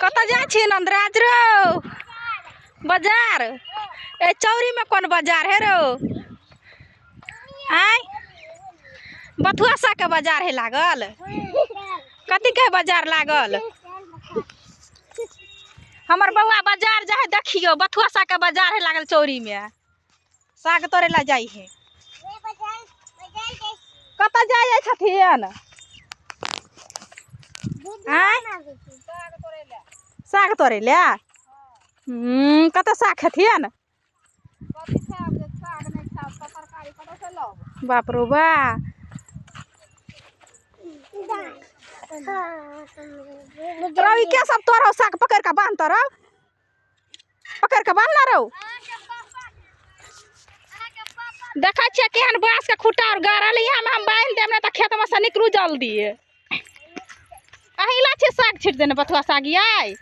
कतऽ जाइ छी नन्दराज रौ? बाजार। ए चौरी में कोन बाजार है रौ? आय बथुआ साग के बाजार है लागल। कथी के बाजार लागल? हमर बौआ बाजार जाइ है, देखियो बथुआ साग के बाजार है लागल चौरी में। साग तोड़े ला जाइ है। कतऽ जाइ जाइ छथिन? आय साग तोड़े ले। कतऽ साग खेथिन? बाप रो बा। रवि के सब तोड़ो साग पकड़ के बांध तोड़ो, पकड़ के बांध ना रहो। देखै छियै केहन बाँस के खुट्टा और गाड़ल, इएह में हम बान्हि देब, नहि तऽ खेत में से निकलू जल्दी। अहीं ला छै साग छिट देने बथुआ साग यै।